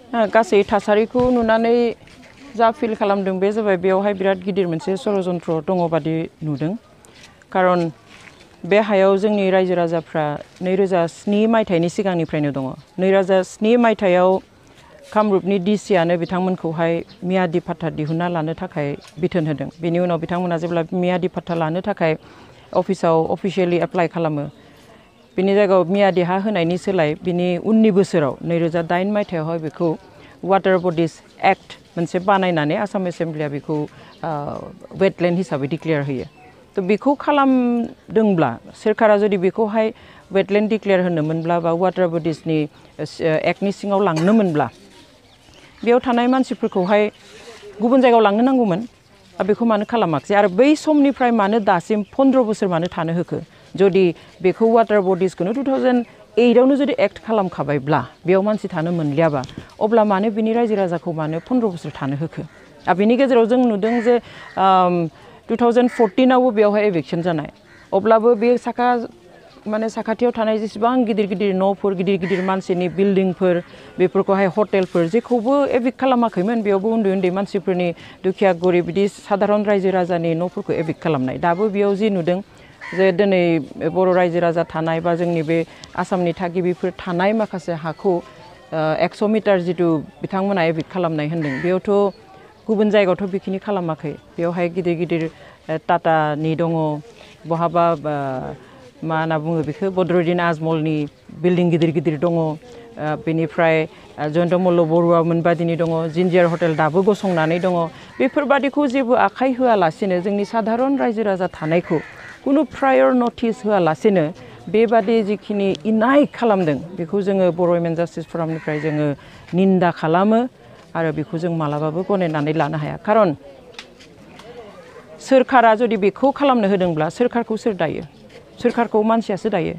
गासै थासारिखौ नुनानै जा फिल खालामदों बे जाबाय बेयावहाय बिराद गिदिर मोनसे षड़यन्त्र दङ बादि नुदों खारन बे हायाव जोंनि रायजो राजाफ्रा 2007 मायथाइनि सिगांनिफ्रायनो दङ 2007 मायथाइयाव कामरुपनि डिसिआनो बिथांमोनखौहाय मियादि फाट्टा दिहुनना लानो थाखाय बिथोन होदों बेनि उनाव बिथांमोना जेब्ला मियादि फाट्टा लानो थाखाय अफिसाव अफिशियेलि एप्लाइ खालामो बिनि जायगायाव मियादि हा होनायनि सोलाय बिनि उननि बोसोराव 2008 मायथाइयावहाय बेखौ वाटार बडिज एक्ट मोनसे बानायनानै आसाम एसेम्ब्लिया बेखौ वेटलेन्ड हिसाबै डिक्लेयार होयो तो बेखौ खालामदोंब्ला सोरखारा जुदि बेखौहाय वेटलेन्ड डिक्लेयार होनोमोनब्ला बा वाटार बडिजनि एक्टनि सिङाव लांनोमोनब्ला बेयाव थानाय मानसिफोरखौहाय गुबुन जायगायाव लांनो नांगौमोन बेखौ मानो खालामाखै आरो बै समनिफ्राय मानो दासिम 15 बोसोर मानो थानो होखो जुदि बेखौ वाटार बडिजखौनो 2008 आवनो जुदि एक्ट खालामखाबायब्ला बेयाव मानसि थानो मोनलियाबा अब्ला मानो बिनि रायजो राजाखौ मानो 15 बोसोर थानो होखो बेनि गेजेराव जों नुदों जे 2014 आवबो बेयावहाय एविक्शन जानाय अब्लाबो बे साखाथियाव थानाय जेसेबां गिदिर गिदिर न'फोर गिदिर गिदिर मानसिनि बिल्डिंफोर बेफोरखौहाय हटेलफोर जेखौबो एविक्ट खालामाखैमोन बेयावबो उन्दै उन्दै मानसिफोरनि दुखिया गरिब बिदि साधारन रायजो राजानि न'फोरखौ एविक्ट खालामनाय दाबो बेयाव जि नुदों जे दिनै बर' रायजो राजा थानाय बा जोंनि बे आसामनि थागिबिफोर थानाय माखासे हाखौ 100 मिटार जिथु बिथांमोना एविक्ट खालामनाय होनदों बेयावथ' गुबुन जायगायावथ' बेखिनि खालामाखै बेयावहाय गिदिर गिदिर टाटानि दङ बहाबा मा होनना बुङो बेखौ बद्रुद्दिन आजमलनि बिल्डिं गिदिर गिदिर दङ बेनिफ्राय जयन्त मल्ल बरुवा मोनबादिनि दङ जिन्जियार हटेल दाबो गसंनानै दङ बेफोरबादिखौ जेबो आखाइ होआलासेनो जोंनि साधारन रायजो राजा थानायखौ कुनु प्रायर नटिस होआलासेनो बेबादि जिखिनि इनाय खालामदों बेखौ जोङो बर' वुमेन जास्टिस फरामनिफ्राय जोङो निन्दा खालामो आरो बेखौ जों मालाबाबो गनायनानै लानो हाया खारन सोरखारा जुदि बेखौ खालामनो होदोंब्ला सोरखारखौ सोर दायो सोरखारखौ मानसियासो दायो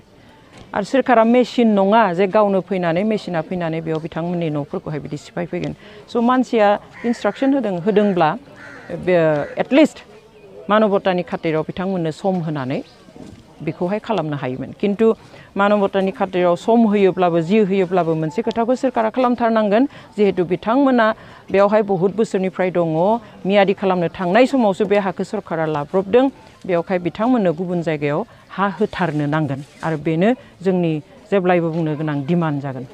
आरो सोरखारा मेसिन नङा जे गावनो फैनानै मेसिना फैनानै बेयाव बिथांमोननि न'फोरखौहाय बिदि सिफाय फैगोन स' मानसिया इन्सट्राक्सन होदोंब्ला एटलिस्ट मानबतानि खाथिराव बिथांमोननो सम होनानै बेखौहाय खालामनो हायोमोन किन्तु मानबतानि खाथिराव सम होयोब्लाबो जि होयोब्लाबो मोनसे खोथाखौ सोरखारा खालामथारनांगोन जिहेतु बिथांमोना बेयावहाय बहुत बोसोरनिफ्राय दङ मियादि खालामनो थांनाय समावसो बे हाखौ सरकारा लाब्रबदों बेयावहाय बिथांमोननो गुबुन जायगायाव हा होथारनो नांगोन आरो बेनो जोंनि जेब्लायबो बुंनो गोनां डिमान्ड जागोन